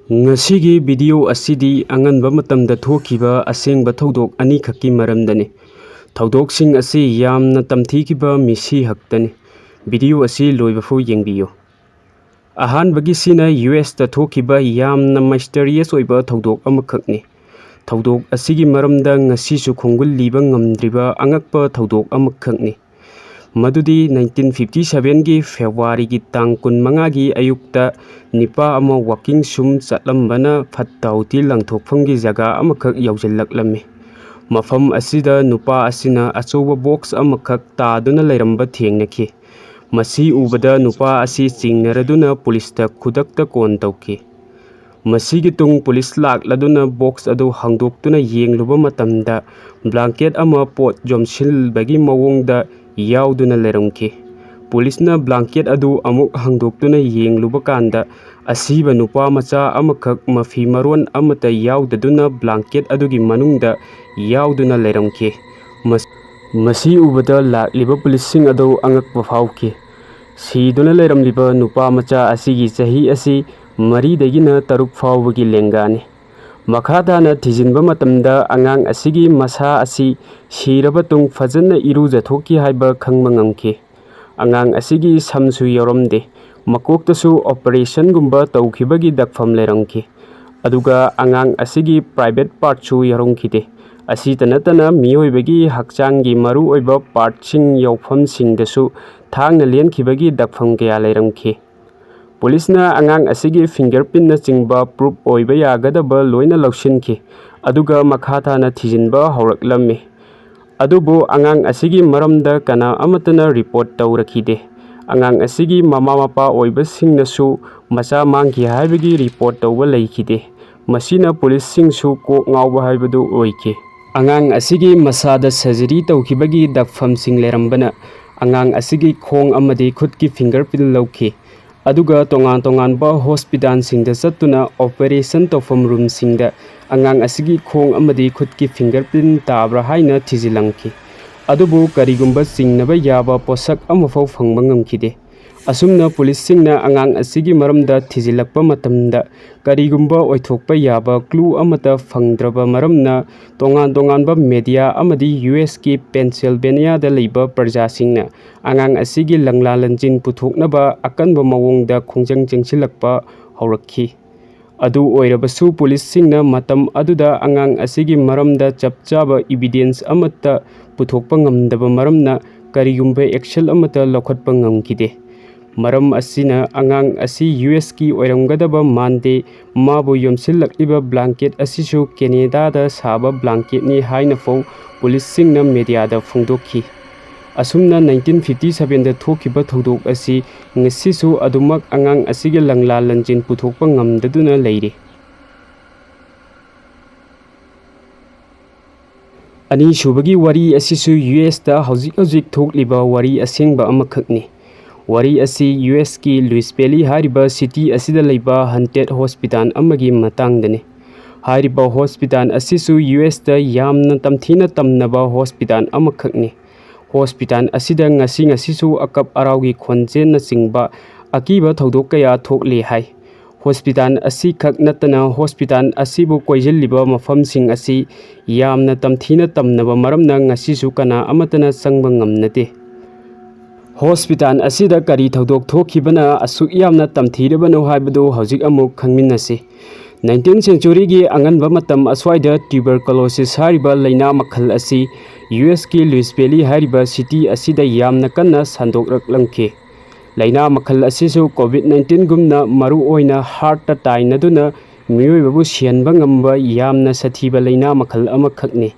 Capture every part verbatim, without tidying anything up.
ꯉꯁꯤꯒꯤ ꯚꯤꯗꯤꯑꯣ ꯑꯁꯤꯗꯤ ꯑꯉꯟꯕ ꯃꯇꯝꯗ ꯊꯣꯛꯈꯤꯕ ꯑꯁꯦꯡꯕ ꯊꯧꯗꯣꯛ ꯑꯅꯤꯈꯛꯀꯤ ꯃꯔꯝꯗꯅꯤ꯫ ꯊꯧꯗꯣꯛꯁꯤꯡ ꯑꯁꯤ ꯌꯥꯝꯅ ꯇꯝꯊꯤꯈꯤꯕ ꯃꯤꯁꯤ ꯈꯛꯇꯅꯤ꯫ ꯚꯤꯗꯤꯑꯣ ꯑꯁꯤ ꯂꯣꯏꯕꯐꯥꯎ ꯌꯦꯡꯕꯤꯌꯨ꯫ ꯑꯍꯥꯟꯕꯒꯤꯁꯤꯅ ꯌꯨ ꯑꯦꯁꯇ ꯊꯣꯛꯈꯤꯕ ꯌꯥꯝꯅ ꯃꯥꯏꯁꯇꯔꯤꯌꯁ ꯑꯣꯏꯕ ꯊꯧꯗꯣꯛ ꯑꯃꯈꯛꯅꯤ꯫ ꯊꯧꯗꯣꯛ ꯑꯁꯤꯒꯤ ꯃꯔꯝꯗ ꯉꯁꯤꯁꯨ ꯈꯣꯡꯒꯨꯜ ꯂꯤꯕ ꯉꯝꯗ꯭ꯔꯤꯕ ꯑꯉꯛꯄ ꯊꯧꯗꯣꯛ ꯑꯃꯈꯛꯅꯤ꯫ ꯃꯗꯨꯗꯤ ꯅꯥꯏꯟꯇꯤꯟ ꯐꯤꯐꯇꯤ ꯁꯚꯦꯟꯒꯤ ꯐꯦꯕ꯭ꯔꯨꯋꯥꯔꯤꯒꯤ ꯇꯥꯡ ꯀꯨꯟꯃꯉꯥꯒꯤ ꯑꯌꯨꯛꯇ ꯅꯤꯄꯥ ꯑꯃ ꯋꯥꯀꯤꯡ ꯁꯨꯝ ꯆꯠꯂꯝꯕꯅ ꯐꯠꯇ ꯍꯥꯎꯗꯤ ꯂꯪꯊꯣꯛꯐꯝꯒꯤ ꯖꯒꯥ ꯑꯃꯈꯛ ꯌꯧꯁꯤꯜꯂꯛꯂꯝꯃꯤ꯫ ꯃꯐꯝ ꯑꯁꯤꯗ ꯅꯨꯄꯥ ꯑꯁꯤꯅ ꯑꯆꯧꯕ ꯕꯣꯛꯁ ꯑꯃꯈꯛ ꯇꯥꯗꯨꯅ ꯂꯩꯔꯝꯕ ꯊꯦꯡꯅꯈꯤ꯫ ꯃꯁꯤ ꯎꯕꯗ ꯅꯨꯄꯥ ꯑꯁꯤ ꯆꯤꯡꯅꯔꯗꯨꯅ ꯄꯨꯂꯤꯁꯇ ꯈꯨꯗꯛꯇ ꯀꯣꯟ ꯇꯧꯈꯤ꯫ ꯃꯁꯤꯒꯤ ꯇꯨꯡ ꯄꯨꯂꯤꯁ ꯂꯥꯛꯂꯗꯨꯅ ꯕꯣꯛꯁ ꯑꯗꯨ ꯍꯥꯡꯗꯣꯛꯇꯨꯅ ꯌꯦꯡꯂꯨꯕ ꯃꯇꯝꯗ ꯕ꯭ꯂꯥꯡꯀꯦꯠ ꯑꯃ ꯄꯣꯠ ꯌꯣꯝꯁꯤꯟꯕꯒꯤ ꯃꯑꯣꯡꯗ ꯌꯥꯎꯗꯨꯅ ꯂꯩꯔꯝꯈꯤ꯫ ꯄꯨꯂꯤꯁꯅ ꯕ꯭ꯂꯥꯡꯀꯦꯠ ꯑꯗꯨ ꯑꯃꯨꯛ ꯍꯥꯡꯗꯣꯛꯇꯨꯅ ꯌꯦꯡꯂꯨꯕ ꯀꯥꯟꯗ ꯑꯁꯤꯕ ꯅꯨꯄꯥ ꯃꯆꯥ ꯑꯃꯈꯛ ꯃꯐꯤ ꯃꯔꯣꯟ ꯑꯃꯠꯇ ꯌꯥꯎꯗꯗꯨꯅ ꯕ꯭ꯂꯥꯡꯀꯦꯠ ꯑꯗꯨꯒꯤ ꯃꯅꯨꯡꯗ ꯌꯥꯎꯗꯨꯅ ꯂꯩꯔꯝꯈꯤ꯫ ꯃꯁ-, ꯃꯁꯤ ꯎꯕꯗ ꯂꯥꯛꯂꯤꯕ ꯄꯨꯂꯤꯁꯁꯤꯡ ꯑꯗꯨ ꯑꯉꯛꯄ ꯐꯥꯎꯈꯤ꯫ ꯁꯤꯗꯨꯅ ꯂꯩꯔꯝꯂꯤꯕ ꯅꯨꯄꯥ ꯃꯆꯥ ꯑꯁꯤꯒꯤ ꯆꯍꯤ ꯑꯁꯤ ꯃꯔꯤꯗꯒꯤꯅ ꯇꯔꯨꯛ ꯐꯥꯎꯕꯒꯤ ꯂꯦꯡꯒꯥꯅꯤ꯫ ꯃꯈꯥ ꯇꯥꯅ ꯊꯤꯖꯤꯟꯕ ꯃꯇꯝꯗ ꯑꯉꯥꯡ ꯑꯁꯤꯒꯤ ꯃꯁꯥ ꯑꯁꯤ ꯁꯤꯔꯕ ꯇꯨꯡ ꯐꯖꯅ ꯏꯔꯨꯖꯊꯣꯛꯈꯤ ꯍꯥꯏꯕ ꯈꯪꯕ ꯉꯝꯈꯤ꯫ ꯑꯉꯥꯡ ꯑꯁꯤꯒꯤ ꯁꯝꯁꯨ ꯌꯥꯎꯔꯝꯗꯦ꯫ ꯃꯀꯣꯛꯇꯁꯨ ꯑꯣꯄꯔꯦꯁꯟꯒꯨꯝꯕ ꯇꯧꯈꯤꯕꯒꯤ ꯗꯛꯐꯝ ꯂꯩꯔꯝꯈꯤ꯫ ꯑꯗꯨꯒ ꯑꯉꯥꯡ ꯑꯁꯤꯒꯤ ꯄ꯭ꯔꯥꯏꯚꯦꯠ ꯄꯥꯔꯠꯁꯨ ꯌꯥꯎꯔꯝꯈꯤꯗꯦ꯫ ꯑꯁꯤꯇ ꯅꯠꯇꯅ ꯃꯤꯑꯣꯏꯕꯒꯤ ꯍꯛꯆꯥꯡꯒꯤ ꯃꯔꯨꯑꯣꯏꯕ ꯄꯥꯔꯠꯁꯤꯡ ꯌꯥꯎꯐꯝꯁꯤꯡꯗꯁꯨ ꯊꯥꯡꯅ ꯂꯦꯟꯈꯤꯕꯒꯤ ꯗꯛꯐꯝ ꯀꯌꯥ ꯂꯩꯔꯝꯈꯤ꯫ ꯄꯨꯂꯤꯁꯅ ꯑꯉꯥꯡ ꯑꯁꯤꯒꯤ ꯐꯤꯡꯒꯔ ꯄ꯭ꯔꯤꯟꯅꯆꯤꯡꯕ ꯄ꯭ꯔꯨꯞ ꯑꯣꯏꯕ ꯌꯥꯒꯗꯕ ꯂꯣꯏꯅ ꯂꯧꯁꯤꯟꯈꯤ, ꯑꯗꯨꯒ ꯃꯈꯥ ꯇꯥꯅ ꯊꯤꯖꯤꯟꯕ ꯍꯧꯔꯛꯂꯝꯃꯤ꯫ ꯑꯗꯨꯕꯨ ꯑꯉꯥꯡ ꯑꯁꯤꯒꯤ ꯃꯔꯝꯗ ꯀꯅꯥ ꯑꯃꯠꯇꯅ ꯔꯤꯄꯣꯔꯠ ꯇꯧꯔꯛꯈꯤꯗꯦ꯫ ꯑꯉꯥꯡ ꯑꯁꯤꯒꯤ ꯃꯃꯥ ꯃꯄꯥ ꯑꯣꯏꯕꯁꯤꯡꯅꯁꯨ ꯃꯆꯥ ꯃꯥꯡꯈꯤ ꯍꯥꯏꯕꯒꯤ ꯔꯤꯄꯣꯔꯠ ꯇꯧꯕ ꯂꯩꯈꯤꯗꯦ꯫ ꯃꯁꯤꯅ ꯄꯨꯂꯤꯁꯁꯤꯡꯁꯨ ꯀꯣꯛ ꯉꯥꯎꯕ ꯍꯥꯏꯕꯗꯨ ꯑꯣꯏꯈꯤ꯫ ꯑꯉꯥꯡ ꯑꯁꯤꯒꯤ ꯃꯁꯥꯗ ꯁꯔꯖꯔꯤ ꯇꯧꯈꯤꯕꯒꯤ ꯗꯛꯐꯝꯁꯤꯡ ꯂꯩꯔꯝꯕꯅ ꯑꯉꯥꯡ ꯑꯁꯤꯒꯤ ꯈꯣꯡ ꯑꯃꯗꯤ ꯈꯨꯠꯀꯤ ꯐꯤꯡꯒꯔ ꯄ꯭ꯔꯤꯟ ꯂꯧꯈꯤ꯫ ꯑꯗꯨꯒ ꯇꯣꯉꯥꯟ ꯇꯣꯉꯥꯟꯕ ꯍꯣꯁꯄꯤꯇꯥꯜꯁꯤꯡꯗ ꯆꯠꯇꯨꯅ ꯑꯣꯄꯔꯦꯁꯟ ꯇꯧꯐꯝ ꯔꯨꯝꯁꯤꯡꯗ ꯑꯉꯥꯡ ꯑꯁꯤꯒꯤ ꯈꯣꯡ ꯑꯃꯗꯤ ꯈꯨꯠꯀꯤ ꯐꯤꯡꯒꯔ ꯄ꯭ꯔꯤꯟ ꯇꯥꯕ꯭ꯔꯥ ꯍꯥꯏꯅ ꯊꯤꯖꯤꯜꯂꯝꯈꯤ꯫ ꯑꯗꯨꯕꯨ ꯀꯔꯤꯒꯨꯝꯕ ꯆꯤꯡꯅꯕ ꯌꯥꯕ ꯄꯣꯠꯁꯛ ꯑꯃꯐꯥꯎ ꯐꯪꯕ ꯉꯝꯈꯤꯗꯦ꯫ ꯑꯁꯨꯝꯅ ꯄꯨꯂꯤꯁꯁꯤꯡꯅ ꯑꯉꯥꯡ ꯑꯁꯤꯒꯤ ꯃꯔꯝꯗ ꯊꯤꯖꯤꯜꯂꯛꯄ ꯃꯇꯝꯗ ꯀꯔꯤꯒꯨꯝꯕ ꯑꯣꯏꯊꯣꯛꯄ ꯌꯥꯕ clue ꯑꯃꯠꯇ ꯐꯪꯗ꯭ꯔꯕ ꯃꯔꯝꯅ ꯇꯣꯉꯥꯟ ꯇꯣꯉꯥꯟꯕ media ꯑꯃꯗꯤ ꯌꯨ ꯑꯦꯁꯀꯤ ꯄꯦꯟꯁꯤꯜꯚꯦꯅꯤꯌꯥꯗ ꯂꯩꯕ ꯄ꯭ꯔꯖꯥꯁꯤꯡꯅ ꯑꯉꯥꯡ ꯑꯁꯤꯒꯤ ꯂꯪꯂꯥ ꯂꯪꯖꯤꯟ ꯄꯨꯊꯣꯛꯅꯕ ꯑꯀꯟꯕ ꯃꯑꯣꯡꯗ ꯈꯣꯡꯖꯪ ꯆꯪꯁꯤꯜꯂꯛꯄ ꯍꯧꯔꯛꯈꯤ꯫ ꯑꯗꯨ ꯑꯣꯏꯔꯕꯁꯨ ꯄꯨꯂꯤꯁꯁꯤꯡꯅ ꯃꯇꯝ ꯑꯗꯨꯗ ꯑꯉꯥꯡ ꯑꯁꯤꯒꯤ ꯃꯔꯝꯗ ꯆꯞ ꯆꯥꯕ evidence ꯑꯃꯠꯇ ꯄꯨꯊꯣꯛꯄ ꯉꯝꯗꯕ ꯃꯔꯝꯅ ꯀꯔꯤꯒꯨꯝꯕ action ꯑꯃꯠꯇ ꯂꯧꯈꯠꯄ ꯉꯝꯈꯤꯗꯦ꯫ ꯃꯔꯝ ꯑꯁꯤꯅ ꯑꯉꯥꯡ ꯑꯁꯤ ꯌꯨ ꯑꯦꯁꯀꯤ ꯑꯣꯏꯔꯝꯒꯗꯕ ꯃꯥꯟꯗꯦ, ꯃꯥꯕꯨ ꯌꯣꯝꯁꯤꯜꯂꯛꯂꯤꯕ blanket ꯑꯁꯤꯁꯨ ꯀꯦꯅꯦꯗꯥꯗ ꯁꯥꯕ blanketꯅꯤ ꯍꯥꯏꯅ ꯐꯥꯎ ꯄꯨꯂꯤꯁꯁꯤꯡꯅ mediaꯗ ꯐꯣꯡꯗꯣꯛꯈꯤ꯫ ꯑꯁꯨꯝꯅ nineteen fifty sevenꯗ ꯊꯣꯛꯈꯤꯕ ꯊꯧꯗꯣꯛ ꯑꯁꯤ ꯉꯁꯤꯁꯨ ꯑꯗꯨꯃꯛ ꯑꯉꯥꯡ ꯑꯁꯤꯒꯤ ꯂꯪꯂꯥ ꯂꯪꯖꯤꯟ ꯄꯨꯊꯣꯛꯄ ꯉꯝꯗꯗꯨꯅ ꯂꯩꯔꯤ꯫ ꯑꯅꯤꯁꯨꯕꯒꯤ ꯋꯥꯔꯤ ꯑꯁꯤꯁꯨ ꯌꯨ ꯑꯦꯁꯇ ꯍꯧꯖꯤꯛ ꯍꯧꯖꯤꯛ ꯊꯣꯛꯂꯤꯕ ꯋꯥꯔꯤ ꯑꯁꯦꯡꯕ ꯑꯃꯈꯛꯅꯤ꯫ ꯋꯥꯔꯤ ꯑꯁꯤ ꯌꯨ ꯑꯦꯁꯀꯤ ꯂꯨꯏꯁ ꯚꯦꯂꯤ ꯍꯥꯏꯔꯤꯕ city ꯑꯁꯤꯗ ꯂꯩꯕ haunted hospital ꯑꯃꯒꯤ ꯃꯇꯥꯡꯗꯅꯤ꯫ ꯍꯥꯏꯔꯤꯕ hospital ꯑꯁꯤꯁꯨ ꯌꯨ ꯑꯦꯁꯇ ꯌꯥꯝꯅ ꯇꯝꯊꯤꯅ ꯇꯝꯅꯕ hospital ꯑꯃꯈꯛꯅꯤ꯫ Hospital ꯑꯁꯤꯗ ꯉꯁꯤ ꯉꯁꯤꯁꯨ ꯑꯀꯞ ꯑꯔꯥꯎꯒꯤ ꯈꯣꯟꯖꯦꯜꯅꯆꯤꯡꯕ ꯑꯀꯤꯕ ꯊꯧꯗꯣꯛ ꯀꯌꯥ ꯊꯣꯛꯂꯤ ꯍꯥꯏ꯫ Hospital ꯑꯁꯤꯈꯛ ꯅꯠꯇꯅ hospital ꯑꯁꯤꯕꯨ ꯀꯣꯏꯁꯤꯜꯂꯤꯕ ꯃꯐꯝꯁꯤꯡ ꯑꯁꯤ ꯌꯥꯝꯅ ꯇꯝꯊꯤꯅ ꯇꯝꯅꯕ ꯃꯔꯝꯅ ꯉꯁꯤꯁꯨ ꯀꯅꯥ ꯑꯃꯠꯇꯅ ꯆꯪꯕ ꯉꯝꯅꯗꯦ꯫ Hospital ꯑꯁꯤꯗ ꯀꯔꯤ ꯊꯧꯗꯣꯛ ꯊꯣꯛꯈꯤꯕꯅ ꯑꯁꯨꯛ ꯌꯥꯝꯅ ꯇꯝꯊꯤꯔꯕꯅꯣ ꯍꯥꯏꯕꯗꯨ ꯍꯧꯖꯤꯛ ꯑꯃꯨꯛ ꯈꯪꯃꯤꯟꯅꯁꯤ꯫ Nineteenth centuryꯒꯤ ꯑꯉꯟꯕ ꯃꯇꯝ ꯑꯁ꯭ꯋꯥꯏꯗ tuberculosis ꯍꯥꯏꯔꯤꯕ ꯂꯥꯏꯅꯥ ꯃꯈꯜ ꯑꯁꯤ ꯌꯨ ꯑꯦꯁꯀꯤ ꯂꯨꯏꯁ ꯚꯦꯂꯤ ꯍꯥꯏꯔꯤꯕ city ꯑꯁꯤꯗ ꯌꯥꯝꯅ ꯀꯟꯅ ꯁꯟꯗꯣꯛꯂꯛꯂꯝꯈꯤ꯫ ꯂꯥꯏꯅꯥ ꯃꯈꯜ ꯑꯁꯤꯁꯨ COVID nineteenꯒꯨꯝꯅ ꯃꯔꯨꯑꯣꯏꯅ heartꯇ ꯇꯥꯏꯅꯗꯨꯅ ꯃꯤꯑꯣꯏꯕꯕꯨ ꯁꯤꯍꯟꯕ ꯉꯝꯕ ꯌꯥꯝꯅ ꯁꯥꯊꯤꯕ ꯂꯥꯏꯅꯥ ꯃꯈꯜ ꯑꯃꯈꯛꯅꯤ꯫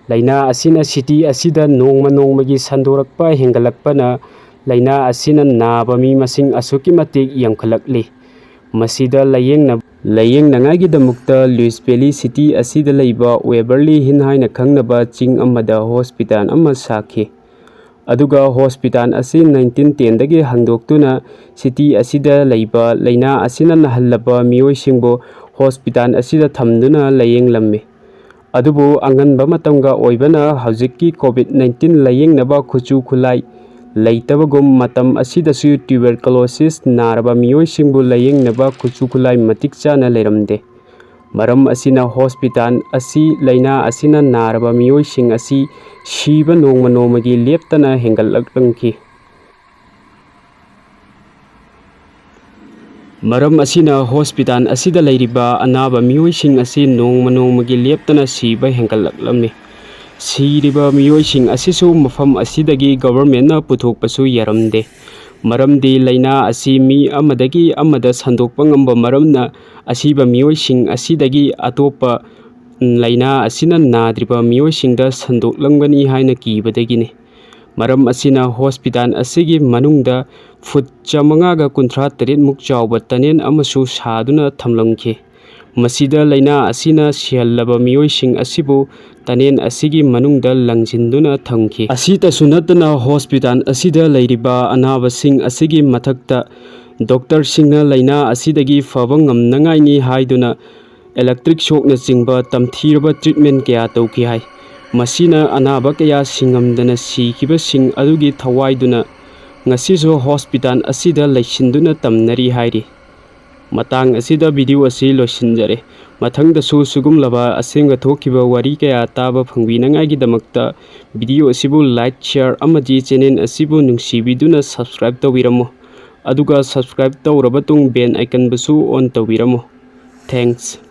ꯂꯥꯏꯅꯥ ꯑꯁꯤꯅ city ꯑꯁꯤꯗ ꯅꯣꯡꯃ ꯅꯣꯡꯃꯒꯤ ꯁꯟꯗꯣꯔꯛꯄ ꯍꯦꯟꯒꯠꯂꯛꯄꯅ ꯂꯥꯏꯅꯥ ꯑꯁꯤꯅ ꯅꯥꯕ ꯃꯤ ꯃꯁꯤꯡ ꯑꯁꯨꯛꯀꯤ ꯃꯇꯤꯛ ꯌꯥꯝꯈꯠꯂꯛꯂꯤ꯫ ꯃꯁꯤꯗ ꯂꯥꯏꯌꯦꯡꯅ-, ꯂꯥꯏꯌꯦꯡꯅꯉꯥꯏꯒꯤꯗꯃꯛꯇ ꯂꯨꯏꯁ ꯚꯦꯂꯤ city ꯑꯁꯤꯗ ꯂꯩꯕ Waverly Hill ꯍꯥꯏꯅ ꯈꯪꯅꯕ ꯆꯤꯡ ꯑꯃꯗ hospital ꯑꯃ ꯁꯥꯈꯤ꯫ ꯑꯗꯨꯒ hospital ꯑꯁꯤ nineteen tenꯗꯒꯤ ꯍꯥꯡꯗꯣꯛꯇꯨꯅ city ꯑꯁꯤꯗ ꯂꯩꯕ ꯂꯥꯏꯅꯥ ꯑꯁꯤꯅ ꯅꯥꯍꯜꯂꯕ ꯃꯤꯑꯣꯏꯁꯤꯡꯕꯨ hospital ꯑꯁꯤꯗ ꯊꯝꯗꯨꯅ ꯂꯥꯏꯌꯦꯡꯂꯝꯃꯤ꯫ ꯑꯗꯨꯕꯨ ꯑꯉꯟꯕ ꯃꯇꯝꯒ ꯑꯣꯏꯕꯅ ꯍꯧꯖꯤꯛꯀꯤ COVID nineteen ꯂꯥꯏꯌꯦꯡꯅꯕ ꯈꯨꯠꯁꯨ ꯈꯨꯠꯂꯥꯏ ꯂꯩꯇꯕꯒꯨꯝ, ꯃꯇꯝ ꯑꯁꯤꯗꯁꯨ tuberculosis ꯅꯥꯔꯕ ꯃꯤꯑꯣꯏꯁꯤꯡꯕꯨ ꯂꯥꯌꯦꯡꯅꯕ ꯈꯨꯠꯁꯨ ꯈꯨꯠꯂꯥꯏ ꯃꯇꯤꯛ ꯆꯥꯅ ꯂꯩꯔꯝꯗꯦ꯫ ꯃꯔꯝ ꯑꯁꯤꯅ ꯍꯣꯁꯄꯤꯇꯥꯜ ꯑꯁꯤ ꯂꯥꯏꯅꯥ ꯑꯁꯤꯅ ꯅꯥꯔꯕ ꯃꯤꯑꯣꯏꯁꯤꯡ ꯑꯁꯤ ꯁꯤꯕ ꯅꯣꯡꯃ ꯅꯣꯡꯃꯒꯤ ꯂꯦꯞꯇꯅ ꯍꯦꯟꯒꯠꯂꯛꯂꯝꯈꯤ꯫ ꯃꯔꯝ ꯑꯁꯤꯅ ꯍꯣꯁꯄꯤꯇꯥꯜ ꯑꯁꯤꯗ ꯂꯩꯔꯤꯕ ꯑꯅꯥꯕ ꯃꯤꯑꯣꯏꯁꯤꯡ ꯑꯁꯤ ꯅꯣꯡꯃ ꯅꯣꯡꯃꯒꯤ ꯂꯦꯞꯇꯅ ꯁꯤꯕ ꯍꯦꯟꯒꯠꯂꯛꯂꯝꯃꯤ꯫ ꯁꯤꯔꯤꯕ ꯃꯤꯑꯣꯏꯁꯤꯡ ꯑꯁꯤꯁꯨ ꯃꯐꯝ ꯑꯁꯤꯗꯒꯤ ꯒꯣꯚꯔꯟꯃꯦꯟꯠꯅ ꯄꯨꯊꯣꯛꯄꯁꯨ ꯌꯥꯔꯝꯗꯦ꯫ ꯃꯔꯝꯗꯤ ꯂꯥꯏꯅꯥ ꯑꯁꯤ ꯃꯤ ꯑꯃꯗꯒꯤ ꯑꯃꯗ ꯁꯟꯗꯣꯛꯄ ꯉꯝꯕ ꯃꯔꯝꯅ ꯑꯁꯤꯕ ꯃꯤꯑꯣꯏꯁꯤꯡ ꯑꯁꯤꯗꯒꯤ ꯑꯇꯣꯞꯄ ꯂꯥꯏꯅꯥ ꯑꯁꯤꯅ ꯅꯥꯗ꯭ꯔꯤꯕ ꯃꯤꯑꯣꯏꯁꯤꯡꯗ ꯁꯟꯗꯣꯛꯂꯝꯒꯅꯤ ꯍꯥꯏꯅ ꯀꯤꯕꯗꯒꯤꯅꯤ꯫ ꯃꯔꯝ ꯑꯁꯤꯅ ꯍꯣꯁꯄꯤꯇꯥꯜ ꯑꯁꯤꯒꯤ ꯃꯅꯨꯡꯗ ꯐꯨꯠ ꯆꯥꯃꯉꯥꯒ ꯀꯨꯟꯊ꯭ꯔꯥ ꯇꯔꯦꯠꯃꯨꯛ ꯆꯥꯎꯕ ꯇꯅꯦꯜ ꯑꯃꯁꯨ ꯁꯥꯗꯨꯅ ꯊꯝꯂꯝꯈꯤ꯫ ꯃꯁꯤꯗ ꯂꯥꯏꯅꯥ ꯑꯁꯤꯅ ꯁꯤꯍꯜꯂꯕ ꯃꯤꯑꯣꯏꯁꯤꯡ ꯑꯁꯤꯕꯨ ꯇꯅꯦꯜ ꯑꯁꯤꯒꯤ ꯃꯅꯨꯡꯗ ꯂꯪꯁꯤꯟꯗꯨꯅ ꯊꯝꯈꯤ꯫ ꯑꯁꯤꯇꯁꯨ ꯅꯠꯇꯅ ꯍꯣꯁꯄꯤꯇꯥꯜ ꯑꯁꯤꯗ ꯂꯩꯔꯤꯕ ꯑꯅꯥꯕꯁꯤꯡ ꯑꯁꯤꯒꯤ ꯃꯊꯛꯇ ꯗꯣꯛꯇꯔꯁꯤꯡꯅ ꯂꯥꯏꯅꯥ ꯑꯁꯤꯗꯒꯤ ꯐꯕ ꯉꯝꯅꯉꯥꯏꯅꯤ ꯍꯥꯏꯗꯨꯅ electric shockꯅꯆꯤꯡꯕ ꯇꯝꯊꯤꯔꯕ treatment ꯀꯌꯥ ꯇꯧꯈꯤ ꯍꯥꯏ꯫ ꯃꯁꯤꯅ ꯑꯅꯥꯕ ꯀꯌꯥ ꯁꯤꯉꯝꯗꯅ ꯁꯤꯈꯤꯕꯁꯤꯡ ꯑꯗꯨꯒꯤ ꯊꯋꯥꯏꯗꯨꯅ ꯉꯁꯤꯁꯨ ꯍꯣꯁꯄꯤꯇꯥꯜ ꯑꯁꯤꯗ ꯂꯩꯁꯤꯟꯗꯨꯅ ꯇꯝꯅꯔꯤ ꯍꯥꯏꯔꯤ꯫ ꯃꯇꯥꯡ ꯑꯁꯤꯗ video ꯑꯁꯤ ꯂꯣꯏꯁꯤꯟꯖꯔꯦ꯫ ꯃꯊꯪꯗꯁꯨ ꯁꯤꯒꯨꯝꯂꯕ ꯑꯁꯦꯡꯕ ꯊꯣꯛꯈꯤꯕ ꯋꯥꯔꯤ ꯀꯌꯥ ꯇꯥꯕ ꯐꯪꯕꯤꯅꯉꯥꯏꯒꯤꯗꯃꯛꯇ video ꯑꯁꯤꯕꯨ like, share ꯑꯃꯗꯤ channel ꯑꯁꯤꯕꯨ ꯅꯨꯡꯁꯤꯕꯤꯗꯨꯅ subscribe ꯇꯧꯕꯤꯔꯝꯃꯨ꯫ ꯑꯗꯨꯒ subscribe ꯇꯧꯔꯕ ꯇꯨꯡ bell iconꯕꯨꯁꯨ on ꯇꯧꯕꯤꯔꯝꯃꯨ꯫ Thanks꯫